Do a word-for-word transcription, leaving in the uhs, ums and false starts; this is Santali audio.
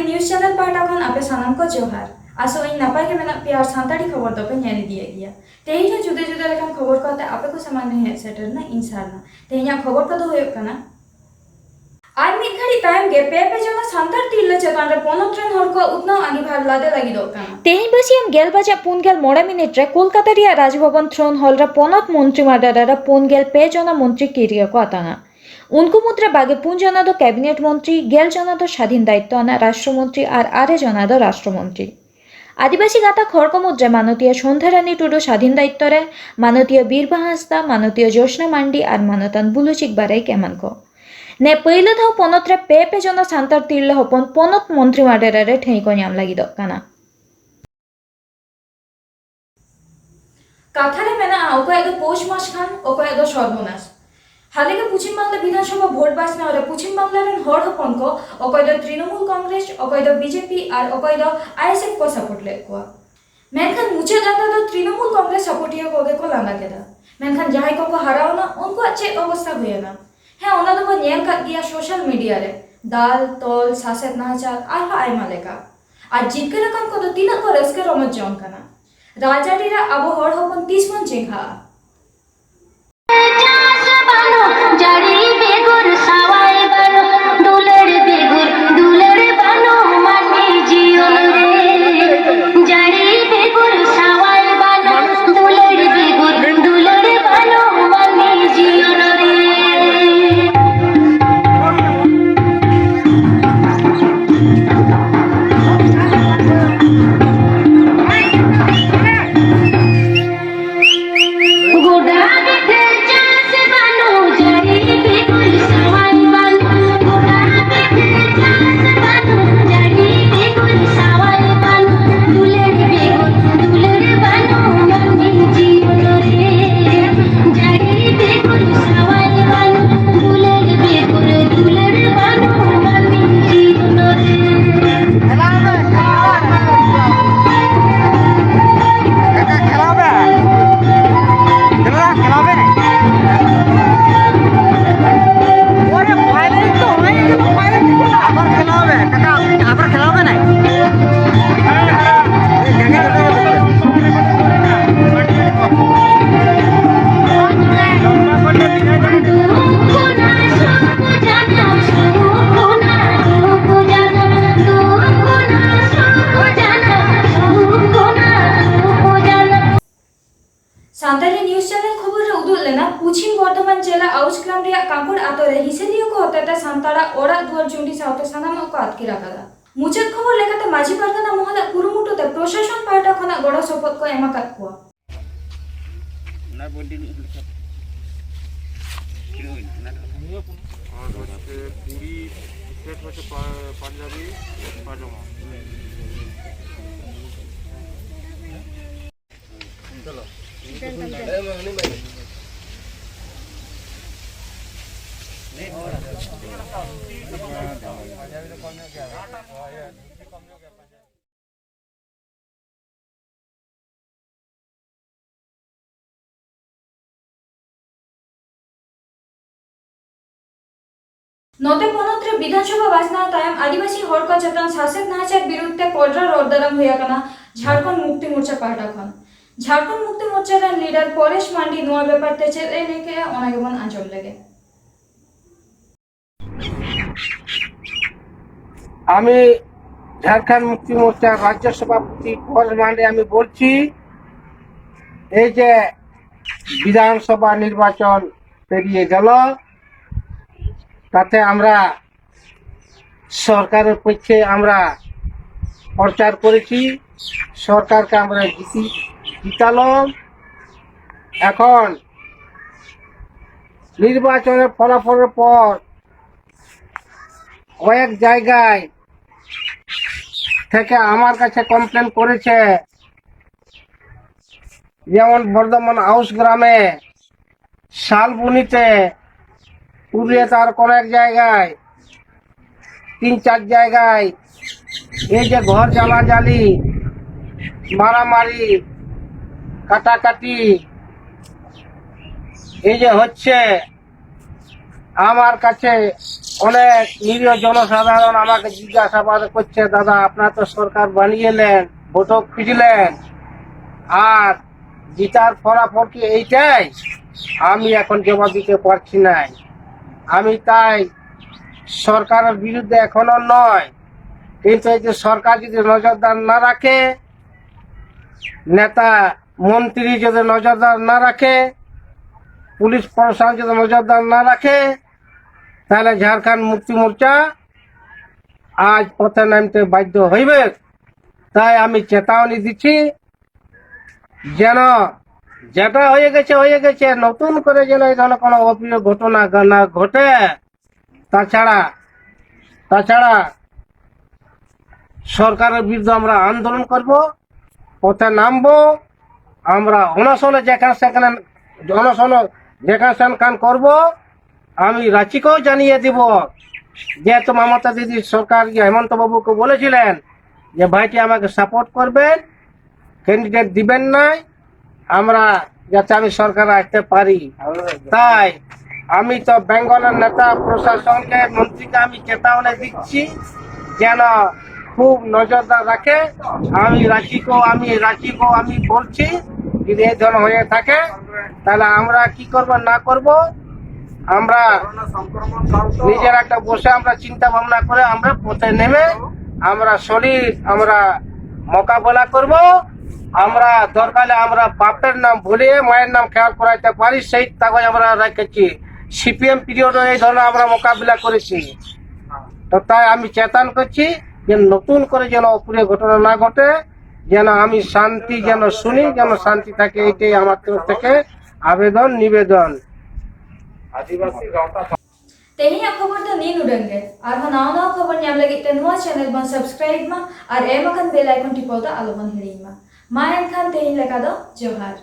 ᱱᱤᱭᱩᱡᱽ ᱪᱮᱱᱮᱞ ᱯᱟᱦᱴᱟ ᱠᱷᱚᱱ ᱟᱯᱮ ᱥᱟᱱᱟᱢ ᱠᱚ ᱡᱚᱦᱟᱨ᱾ ᱟᱥᱚᱜ ᱟᱹᱧ ᱱᱟᱯᱟᱭ ᱜᱮ ᱢᱮᱱᱟᱜ ᱯᱮᱭᱟ ᱟᱨ ᱥᱟᱱᱛᱟᱲᱤ ᱠᱷᱚᱵᱚᱨ ᱫᱚᱯᱮ ᱧᱮᱞ ᱤᱫᱤᱭᱮᱫ ᱜᱮᱭᱟ᱾ ᱛᱮᱦᱮᱧ ᱦᱚᱸ ᱡᱩᱫᱟᱹ ᱡᱩᱫᱟᱹ ᱞᱮᱠᱟᱱ ᱠᱷᱚᱵᱚᱨ ᱠᱚ ᱟᱛᱮ ᱟᱯᱮ ᱠᱚ ᱥᱟᱢᱟᱝ ᱨᱮᱧ ᱦᱮᱡ ᱥᱮᱴᱮᱨ ᱮᱱᱟ ᱤᱧ ᱥᱟᱨᱱᱟ᱾ ᱛᱮᱦᱮᱧᱟᱜ ᱠᱷᱚᱵᱚᱨ ᱠᱚᱫᱚ ᱦᱩᱭᱩᱜ ᱠᱟᱱᱟ, ᱟᱨ ᱢᱤᱫ ᱜᱷᱟᱹᱲᱤᱡ ᱛᱟᱭᱚᱢ ᱜᱮ ᱯᱮ ᱯᱮ ᱡᱚᱱᱟ ᱥᱟᱱᱛᱟᱲ ᱛᱤᱨᱞᱟᱹ ᱪᱮᱛᱟᱱ ᱨᱮ ᱯᱚᱱᱚᱛ ᱨᱮᱱ ᱦᱚᱲ ᱠᱚᱣᱟᱜ ᱩᱛᱱᱟᱹᱣ ᱟᱸᱜᱤᱵᱷᱟᱨ ᱞᱟᱫᱮ ᱞᱟᱹᱜᱤᱫᱚᱜ ᱠᱟᱱᱟ᱾ ᱛᱮᱦᱮᱧ ᱵᱟᱹᱥᱤᱭᱟᱹᱢ ᱜᱮᱞ ᱵᱟᱡᱟᱜ ᱯᱩᱱ ᱜᱮᱞ ᱢᱚᱬᱮ ᱢᱤᱱᱤᱴ ᱨᱮ ᱠᱳᱞᱠᱟᱛᱟ ᱨᱮᱭᱟᱜ ᱨᱟᱡᱽᱵᱷᱚᱵᱚᱱ ᱛᱷᱨᱳᱱ ᱦᱚᱞ ᱨᱮ ᱯᱚᱱᱚᱛ ᱢᱚᱱᱛᱨᱤ ᱢᱟᱰᱮᱨᱟ ᱨᱮ ᱯᱩᱱ ᱜᱮᱞ ᱯᱮ ᱡᱚᱱᱟ ᱢᱚᱱᱛᱨᱤ ᱠᱤᱨᱤᱭᱟᱹ ᱠᱚ ᱟᱛᱟᱝᱟ᱾ ᱩᱱᱠᱩ ᱢᱩᱫᱽᱨᱮ ᱵᱟᱜᱮ ᱯᱩᱱ ᱡᱚᱱᱟ ᱫᱚ ᱠᱮᱵᱤᱱᱮᱴ ᱢᱚᱱᱛᱨᱤ, ᱜᱮᱞ ᱡᱚᱱᱟ ᱫᱚ ᱥᱟᱫᱷᱤᱱ ᱫᱟᱭᱤᱛᱛᱚ ᱟᱱᱟᱜ ᱨᱟᱥᱴᱨᱚ ᱢᱚᱱᱛᱨᱤ ᱟᱨ ᱟᱨᱮ ᱡᱚᱱᱟ ᱫᱚ ᱨᱟᱥᱴᱨᱚ ᱢᱚᱱᱛᱨᱤ᱾ ᱟᱹᱫᱤᱵᱟᱹᱥᱤ ᱜᱟᱛᱟᱠ ᱦᱚᱲ ᱠᱚ ᱢᱩᱫᱽᱨᱮ ᱢᱟᱱᱚᱛᱤᱭᱟᱹ ᱥᱚᱱᱫᱷᱟᱨᱟᱱᱤ ᱴᱩᱰᱩ ᱥᱟᱫᱷᱤᱱ ᱫᱟᱭᱤᱛᱛᱚ ᱨᱮ, ᱢᱟᱱᱚᱛᱤᱭᱟᱹ ᱵᱤᱨᱵᱟᱦᱟ ᱦᱟᱸᱥᱫᱟ, ᱢᱟᱱᱚᱛᱤᱭᱟᱹ ᱡᱳᱥᱱᱟ ᱢᱟᱱᱰᱤ ᱟᱨ ᱢᱟᱱᱚᱛᱟᱱ ᱵᱩᱞᱩ ᱪᱤᱠᱵᱟᱨᱟᱭ ᱮᱢᱟᱱ ᱠᱚ᱾ ᱱᱮ ᱯᱟᱹᱭᱞᱟᱹ ᱫᱷᱟᱣ ᱯᱚᱱᱚᱛ ᱨᱮ ᱯᱮ ᱯᱮ ᱡᱚᱱᱟ ᱥᱟᱱᱛᱟᱲ ᱛᱤᱨᱞᱟᱹ ᱦᱚᱯᱚᱱ ᱯᱚᱱᱚᱛ ᱢᱚᱱᱛᱨᱤ ᱢᱟᱰᱮᱨᱟ ᱨᱮ ᱴᱷᱟᱹᱭ ᱠᱚ ᱧᱟᱢ ᱞᱟᱹᱜᱤᱫᱚᱜ ᱠᱟᱱᱟ᱾ ᱠᱟᱛᱷᱟ ᱨᱮ ᱢᱮᱱᱟᱜᱼᱟ, ᱚᱠᱚᱭᱟᱜ ᱫᱚ ᱯᱳᱥ ᱢᱟᱥ ᱠᱷᱟᱱ ᱚᱠᱚᱭᱟᱜ ᱫᱚ ᱥᱚᱨᱵᱚᱱᱟᱥ᱾ ᱦᱟᱞᱮ ᱜᱮ ᱯᱚᱪᱷᱤᱢ ᱵᱟᱝᱞᱟ ᱵᱤᱫᱷᱟᱱ ᱥᱚᱵᱷᱟ ᱵᱷᱳᱴ ᱵᱟᱪᱷᱱᱟᱣ ᱨᱮ ᱯᱚᱪᱷᱤᱢ ᱵᱟᱝᱞᱟ ᱨᱮᱱ ᱦᱚᱲ ᱦᱚᱯᱚᱱ ᱠᱚ ᱚᱠᱚᱭ ᱫᱚ ᱛᱨᱤᱱᱚᱢᱩᱞ ᱠᱚᱝᱜᱨᱮᱥ, ᱚᱠᱚᱭ ᱫᱚ ᱵᱤᱡᱮᱯᱤ ᱟᱨ ᱚᱠᱚᱭ ᱫᱚ ᱟᱭᱮᱥᱮᱯᱷ ᱠᱚ ᱥᱟᱯᱳᱨᱴ ᱞᱮᱫ ᱠᱚᱣᱟ᱾ ᱢᱮᱱᱠᱷᱟᱱ ᱢᱩᱪᱟᱹᱫ ᱨᱟᱱᱫᱟ ᱫᱚ ᱛᱨᱤᱱᱚᱢᱩᱞ ᱠᱚᱝᱜᱨᱮᱥ ᱥᱟᱯᱳᱨᱴᱤᱭᱟᱹ ᱠᱚᱜᱮ ᱠᱚ ᱞᱟᱸᱫᱟ ᱠᱮᱫᱟ᱾ ᱢᱮᱱᱠᱷᱟᱱ ᱡᱟᱦᱟᱸᱭ ᱠᱚᱠᱚ ᱦᱟᱨᱟᱣᱱᱟ, ᱩᱱᱠᱩᱣᱟᱜ ᱪᱮᱫ ᱚᱵᱚᱥᱛᱟ ᱦᱩᱭᱮᱱᱟ? ᱦᱮᱸ, ᱚᱱᱟ ᱫᱚᱵᱚ ᱧᱮᱞ ᱠᱟᱫ ᱜᱮᱭᱟ ᱥᱳᱥᱟᱞ ᱢᱤᱰᱤᱭᱟ ᱨᱮ, ᱫᱟᱞ, ᱛᱚᱞ, ᱥᱟᱥᱮᱛ, ᱱᱟᱦᱟᱪᱟᱨ ᱟᱨᱦᱚᱸ ᱟᱭᱢᱟ ᱞᱮᱠᱟ᱾ ᱟᱨ ᱡᱤᱛᱠᱟᱹᱨ ᱟᱠᱟᱱ ᱠᱚᱫᱚ ᱛᱤᱱᱟᱹᱜ ᱠᱚ ᱨᱟᱹᱥᱠᱟᱹ ᱨᱚᱢᱚᱡᱽ ᱡᱚᱝ ᱠᱟᱱᱟ᱾ ᱨᱟᱡᱽᱟᱹᱨᱤ ᱨᱮ ᱟᱵᱚ ᱦᱚᱲ ᱦᱚᱯᱚᱱ ᱛᱤᱥ ᱵᱚᱱ ᱪᱮᱸᱜᱷᱟᱜᱼᱟ? ᱪᱟᱥ ᱵᱟᱹᱱᱩᱜ, ᱡᱟᱹᱲᱤ ᱵᱮᱜᱚᱨ ᱥᱟᱶᱟᱭ ᱵᱟᱹᱱᱩᱜ, ᱫᱩᱞᱟᱹᱲ ᱵᱮᱜᱚᱨ ᱫᱩᱞᱟᱹᱲ ᱵᱟᱹᱱᱩᱜ ᱢᱟᱹᱱᱢᱤ ᱡᱤᱭᱚᱱ ᱨᱮ᱾ ᱡᱟᱹᱲᱤ ᱵᱮᱜᱚᱨ ᱥᱟᱶᱟᱭ ᱵᱟᱹᱱᱩᱜ, ᱫᱩᱞᱟᱹᱲ ᱵᱮᱜᱚᱨ ᱫᱩᱞᱟᱹᱲ ᱵᱟᱹᱱᱩᱜ ᱢᱟᱹᱱᱢᱤ ᱡᱤᱭᱚᱱ ᱨᱮ᱾ ᱜᱚᱰᱟ ᱵᱤᱴᱟᱹ ᱪᱟᱥ ᱵᱟᱹᱱᱩᱜ, ᱡᱟᱹᱲᱤ ᱵᱮᱜᱚᱨ ᱥᱟᱶᱟᱭ ᱥᱟᱱᱛᱟᱲᱤ ᱱᱤᱭᱩᱡᱽ ᱪᱮᱱᱮᱞ ᱠᱷᱚᱵᱚᱨ ᱨᱮ ᱩᱫᱩᱜ ᱞᱮᱱᱟ, ᱯᱚᱪᱷᱤᱢ ᱵᱚᱨᱫᱷᱚᱢᱟᱱ ᱡᱮᱞᱟ ᱟᱣᱩᱥ ᱜᱨᱟᱢ ᱨᱮᱭᱟᱜ ᱠᱟᱸᱠᱚᱲ ᱟᱛᱳ ᱨᱮ ᱦᱤᱸᱥᱟᱹᱞᱤᱭᱟᱹ ᱠᱚ ᱦᱚᱛᱮᱛᱮ ᱥᱟᱱᱛᱟᱲᱟᱜ ᱚᱲᱟᱜ ᱫᱩᱣᱟᱹᱨ ᱪᱩᱸᱰᱤ ᱥᱟᱶᱛᱮ ᱥᱟᱱᱟᱢᱟᱜ ᱠᱚ ᱟᱹᱛᱠᱤᱨ ᱟᱠᱟᱫᱟ᱾ ᱢᱩᱪᱟᱹᱫ ᱠᱷᱚᱵᱚᱨ ᱞᱮᱠᱟᱛᱮ, ᱢᱟᱹᱡᱷᱤ ᱯᱟᱨᱜᱟᱱᱟ ᱢᱚᱦᱚᱞᱟᱜ ᱠᱩᱨᱩᱢᱩᱴᱩ ᱛᱮ ᱯᱨᱚᱥᱟᱥᱚᱱ ᱯᱟᱦᱴᱟ ᱠᱷᱚᱱᱟᱜ ᱜᱚᱲᱚ ᱥᱚᱯᱚᱦᱚᱫ ᱠᱚ ᱮᱢ ᱟᱠᱟᱫ ᱠᱚᱣᱟ᱾ ᱟᱨ ᱦᱚᱪᱪᱷᱮ ᱠᱩᱲᱤ ᱥᱮᱴ ᱦᱚᱪᱪᱷᱮ ᱯᱟ-, ᱯᱟᱧᱡᱟᱵᱤ ᱯᱟᱡᱟᱢᱟ᱾ ᱱᱚᱛᱮ ᱯᱚᱱᱚᱛ ᱨᱮ ᱵᱤᱫᱷᱟᱱ ᱥᱚᱵᱷᱟ ᱵᱟᱪᱷᱱᱟᱣ ᱛᱟᱭᱚᱢ ᱟᱹᱫᱤᱵᱟᱹᱥᱤ ᱦᱚᱲ ᱠᱚ ᱪᱮᱛᱟᱱ ᱥᱟᱥᱮᱛ ᱱᱟᱦᱟᱪᱟᱨ ᱵᱤᱨᱩᱫᱷ ᱛᱮ ᱠᱚᱰᱨᱟ ᱨᱚᱲ ᱫᱟᱨᱟᱢ ᱦᱩᱭ ᱟᱠᱟᱱᱟ ᱡᱷᱟᱲᱠᱷᱚᱸᱰ ᱢᱩᱠᱛᱤ ᱢᱳᱨᱪᱟ ᱯᱟᱦᱴᱟ ᱠᱷᱚᱱ᱾ ᱡᱷᱟᱲᱠᱷᱚᱸᱰ ᱢᱩᱠᱛᱤ ᱢᱳᱨᱪᱟ ᱨᱮᱱ ᱞᱤᱰᱟᱨ ᱯᱚᱨᱮᱥ ᱢᱟᱱᱰᱤ ᱱᱚᱣᱟ ᱵᱮᱯᱟᱨ ᱛᱮ ᱪᱮᱫ ᱮ ᱞᱟᱹᱭ ᱠᱮᱫᱼᱟ, ᱚᱱᱟ ᱜᱮᱵᱚᱱ ᱟᱸᱡᱚᱢ ᱞᱮᱜᱮ᱾ আমি ঝাড়খণ্ড মুক্তি মোর্চার রাজ্য সভাপতি পরেশ মান্ডে আমি বলছি, এই যে বিধানসভা নির্বাচন পেরিয়ে গেল, তাতে আমরা সরকারের পক্ষে আমরা প্রচার করেছি, সরকারকে আমরা জিতি জিতালাম। এখন নির্বাচনের ফলাফলের পর কয়েক জায়গায় থেকে আমার কাছে কমপ্লেন করেছে, যেমন বর্ধমান আউশ গ্রামে, শালবনিতে, পুরুলিয়াতে আর কয়েক জায়গায়, তিন চার জায়গায় এই যে ঘর জ্বালাজ্বালি, মারামারি, কাটাকাটি, এই যে হচ্ছে, আমার কাছে অনেক নিরীহ জনসাধারণ আমাকে জিজ্ঞাসাবাদ করছে, "দাদা, আপনার তো সরকার বানিয়েলেন, ভোটও খুঁজলেন, আর জিতার ফলাফল কি এইটাই?" আমি এখন জবাব দিতে পারছি না। আমি তাই সরকারের বিরুদ্ধে এখনো নয়, কিন্তু এই যে সরকার যদি নজরদার না রাখে, নেতা মন্ত্রী যদি নজরদার না রাখে, পুলিশ প্রশাসন যদি নজরদার না রাখে, তাহলে ঝাড়খণ্ড মুক্তি মোর্চা আজ পথে নামতে বাধ্য হইবে। তাই আমি চেতাবনী দিচ্ছি, যেন যেটা হয়ে গেছে হয়ে গেছে, নতুন করে যেন এই ধরনের কোনো অপ্রিয় ঘটনা না ঘটে। তাছাড়া তাছাড়া সরকারের বিরুদ্ধে আমরা আন্দোলন করব, পথে নামবো। আমরা অনশনে যেখানে সেখানে অনশন যেখানে সেখানে করব। আমি রাঁচিকেও জানিয়ে দিব, যেহেতু মমতা দিদি সরকার, ইয়ে, হেমন্ত বাবুকে বলেছিলেন যে ভাইটি আমাকে সাপোর্ট করবেন, ক্যান্ডিডেট দিবেন নাই, আমরা যাতে আমি সরকার আসতে পারি। তাই আমি তো বেঙ্গলের নেতা প্রশাসনকে, মন্ত্রীকে আমি চেতাবনী দিচ্ছি, যেন খুব নজরদার রাখে। আমি রাঁচিকেও আমি রাঁচিকেও আমি বলছি, যদি এই ধরনের হয়ে থাকে, তাহলে আমরা কি করব না করব, আমরা নিজের একটা বসে আমরা চিন্তা ভাবনা করে আমরা পথে নেমে আমরা সলিড আমরা মোকাবেলা করব। আমরা দরকারে আমরা বাপের নাম ভুলিয়ে মায়ের নাম খেয়াল করাইতে পারি, সেই তাগজ আমরা রেখেছি। সিপিএম পিরিয়ডে এই ধরনের আমরা মোকাবিলা করেছি। তো তাই আমি চেতান করছি যে নতুন করে যেন অপ্রিয় ঘটনা না ঘটে, যেন আমি শান্তি যেন শুনি, যেন শান্তি থাকে, এটাই আমার তরফ থেকে আবেদন নিবেদন। ᱛᱮᱦᱮᱧᱟᱜ ᱠᱷᱚᱵᱚᱨ ᱫᱚ ᱱᱤᱱ ᱩᱰᱟᱹᱝ ᱜᱮ᱾ ᱟᱨᱦᱚᱸ ᱱᱟᱣᱟ ᱱᱟᱣᱟ ᱠᱷᱚᱵᱚᱨ ᱧᱟᱢ ᱞᱟᱹᱜᱤᱫ ᱛᱮ ᱱᱚᱣᱟ ᱪᱮᱱᱮᱞ ᱵᱚᱱ ᱥᱟᱵᱥᱠᱨᱟᱭᱤᱵ ᱢᱟ ᱟᱨ ᱮᱢ ᱟᱠᱟᱱ ᱵᱮᱞ ᱟᱭᱠᱚᱱ ᱴᱤᱯᱟᱹᱣ ᱫᱚ ᱟᱞᱚ ᱵᱚᱱ ᱦᱤᱲᱤᱧ ᱢᱟ᱾ ᱢᱟ ᱮᱱᱠᱷᱟᱱ ᱛᱮᱦᱮᱧ ᱞᱮᱠᱟ ᱫᱚ ᱡᱚᱦᱟᱨ᱾